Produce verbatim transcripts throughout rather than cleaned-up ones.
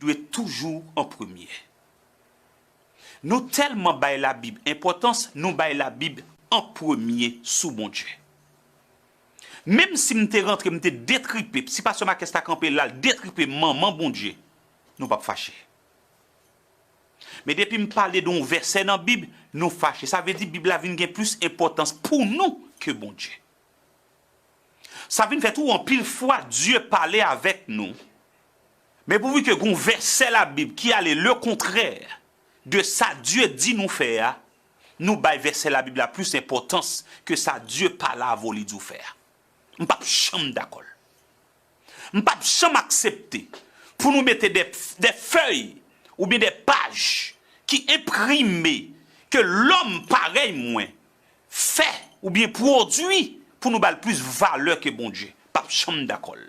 dwe toujou an premye. Nou tèlman bay Labib enpòtans, nou bay Labib an premye sou Bondye. Menm si m te rantre, m te detripe, si pastè Marques ta kanpe la, l detripe manman Bondye, nou p ap fache. Men depi m pale de yon vèsè nan Bib, nou fache. Sa vle di Bib la vin gen plis enpòtans pou nou ke Bondye. Sa vin fè tou anpil fwa Dye pale avèk nou. Men pouvi ke gen yon vèsè Labib ki ale lekontrè de sa Dye di nou fè a, nou bay vèsè Labib la plis enpòtans ke sa Dye pale avè w li di w fè a. M p ap janm dakò l. M p ap janm aksepte pou nou mete de, de fèy oubyen de paj ki enprime ke lòm parèy mwen fè oubyen pwodui pou nou ba l plis valè ke Bondye. P ap janm dakò l.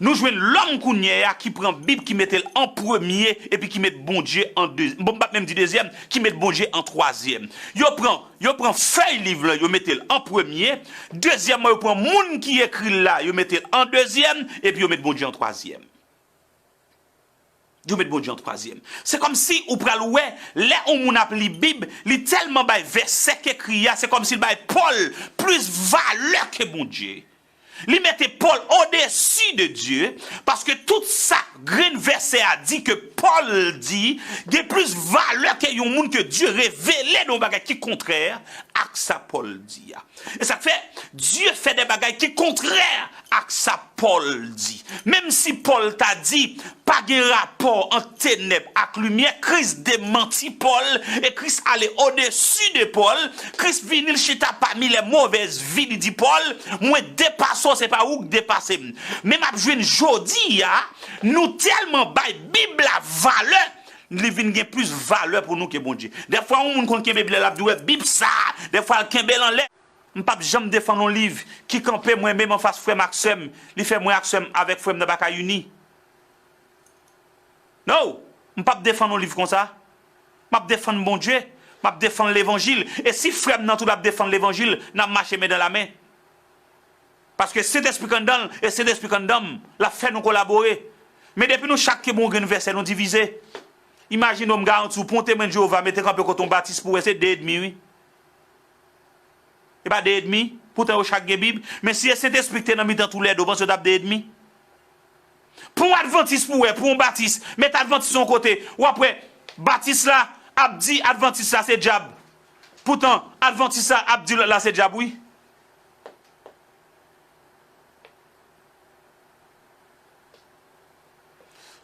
Nou jwenn lòm kounye a ki pran Bib ki mete l an premye epi ki met Bondye an de, bon, m p ap menm di dezyèm, ki met Bondye an twazyèm. Yo pran, yo pran fèy liv lan, yo mete l an premye. Dezyèmman, yo pran moun ki ekri l la, yo mete l an dezyèm, epi yo met Bondye an twazyèm. Yo met Bondye an twazyèm. Se kòmsi ou pral wè, lè yon moun ap li Bib, li tèlman bay vèsè k ekri a, se kòmsi l bay Pòl plis valè ke Bondye. Li mete Pòl odesi de Dye, paske tout sa grenn vèsè a di ke Pòl di, gen plis valè ke yon moun ke Dye revele nan yon bagay ki kontrè ak sa Pòl di a. E sa k fè, Dye fè de bagay ki kontrè ak sa Pòl di. Menm si Pòl ta di, pa gen rapò ant tenèb ak limyè, Kris demanti Pòl, e Kris ale odesi de Pòl. Kris vini, l chita pami les mauvaises vies, li di Pòl, mwen depase w, se pa ou k depase m. Men m ap jwenn jodi a, nou tèlman bay Bib la valè, li vin gen plis valè pou nou ke Bondye. Dèfwa, yon moun konn kenbe Bib la, l ap di, wè, Bib sa, dèfwa, l kenbe l anlè. M p ap janm defann yon liv ki kanpe mwen menm anfas frè m ak sè m, li fè mwen ak sè m avèk frè m nan pa ka ini. No! M p ap defann yon liv konsa. M ap defann Bondye, m ap defann levanjil. E si frè m nan tou l ap defann levanjil, n ap mache men dan la men. Paske Sentespri k anndan l e Sentespri k anndan m, l ap fè nou kolabore. Men depi nou chak kenbe yon grenn vèsè, nou divize. Imajine w, m garanti w, pou yon Temwen Jewova mete kanpe kote yon Batis pou wè, se de edmi, wi. E pa de edmi, poutan yo chak gen Bib. Men si e Sentespri k te nan mitan toulède, w panse yo t ap de edmi? Pou yon Advantis pou wè, pou yon Batis, met Advantis yon kote, w ap wè Batis la ap di Advantis la se dyab. Poutan, Advantis la ap di lòt la se dyab, wi.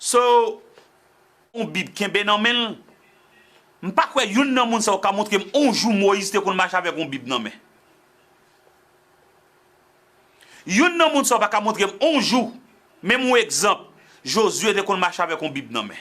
So, yon Bib kenbe nan men l. M pa kwè youn nan moun sa yo ka montre m on jou Moyiz te konn mache avèk yon Bib nan men. Youn nan moun sa yo pa ka montre m on jou, menm yon egzanp, Jozye te konn mache avèk yon Bib nan men.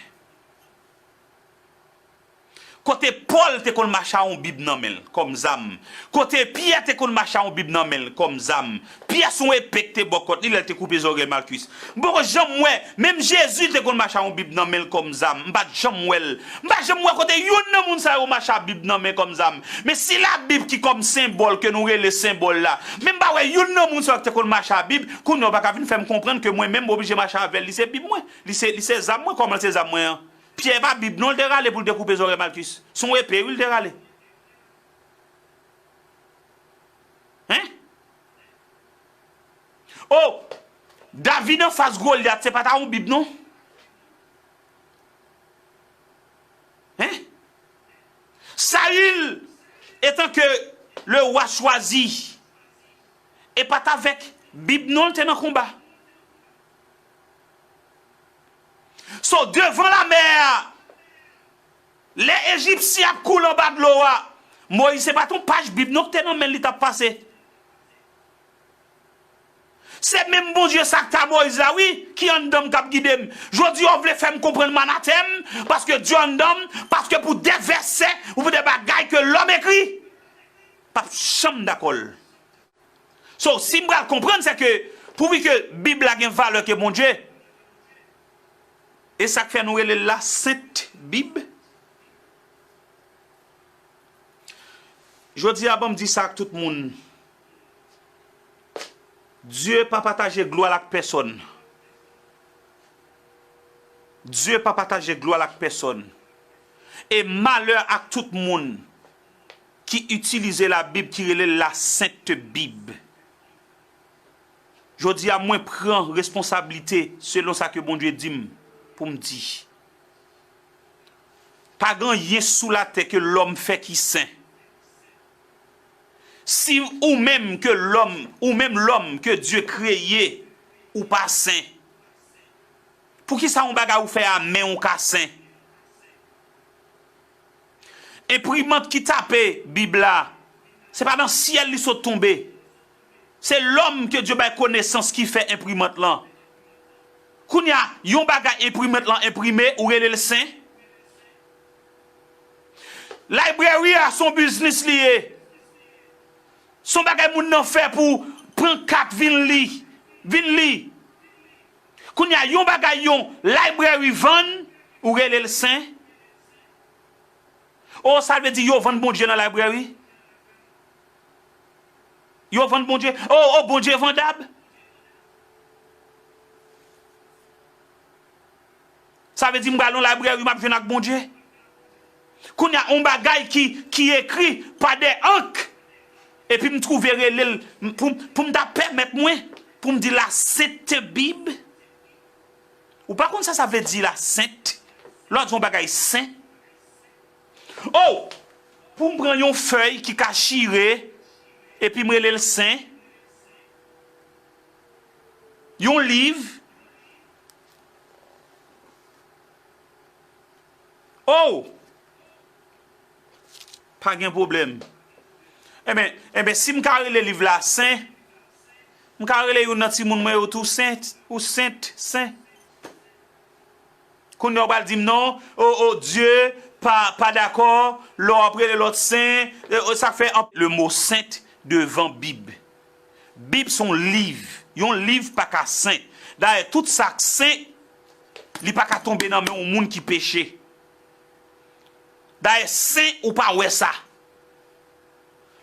Kote Pòl te konn mache a yon Bib nan men l kòm zam. Kote Pyè te konn mache a yon Bib nan men l kòm zam. Pyè se yon epe k te bò kòt li lè l te koupe zòrèy Malkis. M poko janm wè, menm Jezi te konn mache a yon Bib nan men l kòm zam. M pa t janm wè l. M pa janm wè kote youn nan moun sa yo mache a Bib nan men kòm zam. Men si Labib ki kòm senbòl ke nou rele senbòl la, men m pa wè youn nan moun sa yo ki te konn mache a Bib, kounye a w pa ka vin fè m konprann ke mwen menm m oblije mache avè l. Li se Bib mwen. Li se, li se zam mwen. Kòman l se zam mwen an? Pyè pa Bib non l te rale pou l te koupe zòrèy Malkis. Se yon epe wi l te rale. Hein? Oh! David anfas Golyat, se pa ta yon Bib non? Hein? Saül, etan ke le wa chwazi, e pa t avèk Bib non l te nan konba. So, devan lamè a, lè Ejipsyen ap koule anba dlo a, Moyiz se pa t yon paj Bib non k te nan men l li t ap pase. Se menm Bondye sa k t a Moyiz la, wi, ki anndan m k ap gide m. Jodi a, w vle fè m konprann m anatèm, paske Dye anndan m, paske pou de vèsè, ou pou de bagay ke lòm ekri, p ap janm dakò l. So, si m pral konprann, se ke pouvi ke Bib la gen valè ke Bondye, e sa k fè nou rele l la Sent Bib. Jodi a, ban m di sa ak tout moun. Dye pa pataje glwa l ak pèsòn. Dye pa pataje glwa l ak pèsòn. E malè ak tout moun ki itilize Labib, ki rele l la Sent Bib. Jodi a, mwen pran responsablite selon sa ke Bondye di m pou m di. Pa gen anyen sou latè ke lòm fè ki sen. Si ou menm ke lòm, ou menm lòm ke Dye kreye, ou pa sen. Poukisa yon bagay ou fè a men ou ka sen? Enprimant ki tape Bib la, se pa nan syèl li sot tonbe. Se lòm ke Dye bay konesans ki fè enprimant lan. Kounye a, yon bagay enprimant lan enprime, ou rele l sen? Library a, se yon biznis li ye. Se yon bagay moun nan fè pou pran kat, vin li. Vin li. Kounye a, yon bagay yon library vann, ou rele l sen? O, sa vle di yo vann Bondye nan library? Yo vann Bondye? O, o, Bondye vandab? Sa vle di m pral nan library, m ap jwenn ak Bondye? Kounye a, yon bagay ki, ki ekri pa de ank, epi m twouve rele l, m, pou, pou m ta pèmèt mwen, pou m di la Sent Bib. Ou pa konn sa sa vle di la sent? Lè w di yon bagay sen. O! Pou m pran yon fèy ki ka chire, epi m rele l sen. Yon liv. O! Pa gen pwoblèm. Enben, enben, si m ka rele liv la sen, m ka rele youn nan timoun mwen yo tou sen, ou sent, sen. Kounye a w pral di m non, o, o, Dye pa, pa dakò, lè w ap rele lòt sen, e, e, sa fè anp-, le mo sent devan Bib. Bib se yon liv. Yon liv pa ka sen. Dayè, tout sa k sen, li pa ka tonbe nan men yon moun ki peche. Dayè, sen, ou pa wè sa.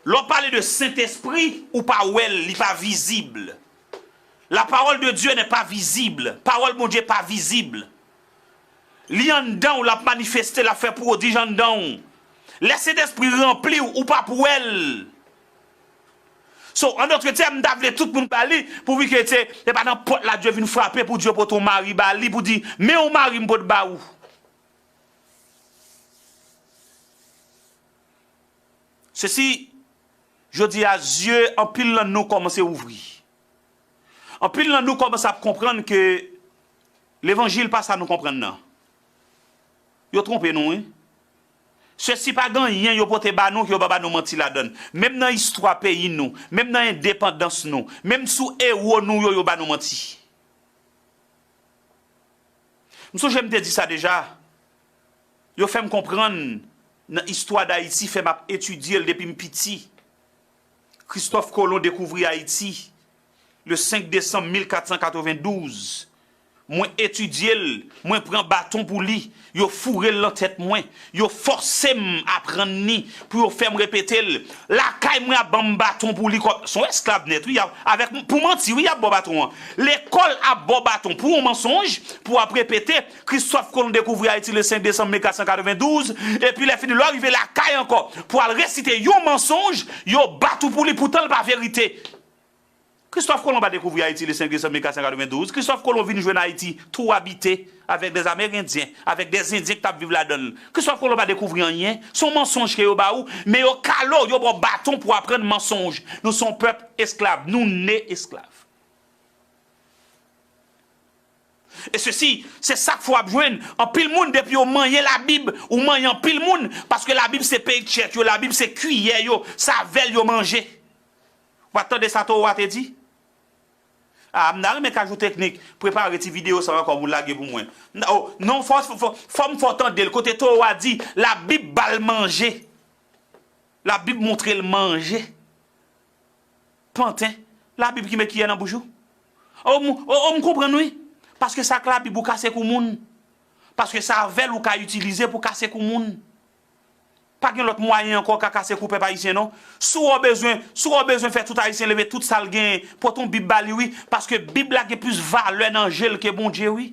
Lè w pale de Sentespri, ou pa wè l, li pa vizib. La parole de Dieu n'est pas visible. Pawòl Bondye pa vizib. Li anndan w, l ap manifeste, l ap fè pwodij anndan w. Lè Sentespri ranpli w, ou p ap wè l. So, an dòt tèm, m ta vle tout moun ba li, pouvi ke se, se pa nan pòt la Dye vin frape pou Dye pote yon mari ba li, pou di, men yon mari m pot ba ou. Sesi, jodi a, zye anpil nan nou kòmanse ouvri. Anpil nan nou kòmanse ap konprann ke levanjil pa sa nou konprann nan. Yo twonpe nou, wi. Sesi pa gen anyen yo pote ba nou ke yo pa ba nou manti ladan l. Menm nan istwa peyi nou, menm nan endepandans nou, menm sou ewo nou yo, yo ba nou manti. M sonje m te di sa deja. Yo fè m konprann nan istwa Dayiti, fè m ap etidye l depi m piti. Kristòf Kolon dekouvri Ayiti le senk desanm mil kat san katrevendouz. Mwen etidye l, mwen pran baton pou li, yo foure l nan tèt mwen, yo fòse m aprann li, pou yo fè m repete l. Lakay mwen ap ban m baton pou li kòm, se yon esklav nèt, wi, y ap, avèk, pou manti, wi, y ap ba w baton an. Lekòl ap ba w baton pou yon mansonj, pou w ap repete, Kristòf Kolon dekouvri Ayiti le senk desanm mil kat san katrevendouz, epi lè fini, lè w rive lakay ankò, pou w al resite yon mansonj, yo bat ou pou li, poutan l pa verite. Kristòf Kolon pa dekouvri Ayiti le senk desanm mil kat san katrevendouz. Kristòf Kolon vin jwenn Ayiti tou abite avèk dè Amérendyen, avèk dè Endyen ki t ap viv ladan l. Kristòf Kolon pa dekouvri anyen. Se yon mansonj ke yo ba ou, men yo kale w, yo ba w baton pou w aprann mansonj. Nou se yon pèp esklav. Nou ne esklav. E sesi, se sa k fè w ap jwenn anpil moun, depi yo manyen Labib, ou manyen anpil moun, paske Labib se paycheck yo, Labib se kiyè yo, se avè l yo manje. W ap tande sa towo a te di? A, m ta renmen Kajou Teknik prepare ti videyo sa ankò pou lage pou mwen. M ta, o, non, fò, fò, fò m fè w tande l. Kote towo a di, Labib ba l manje. Labib montre l manje. Panten, Labib ki met kiyè nan bouch ou. O, m, o, o, m konprann wi. Paske sa k Labib ou kase kou moun. Paske se avè l ou ka itilize pou kase kou moun. Pa gen lòt mwayen ankò w ka kase kou pèp ayisyen non. Si w bezwen, si w bezwen fè tout ayisyen leve tout sa l genyen, pote yon Bib ba li wi, paske Bib la gen plis valè nan je l ke Bondye wi.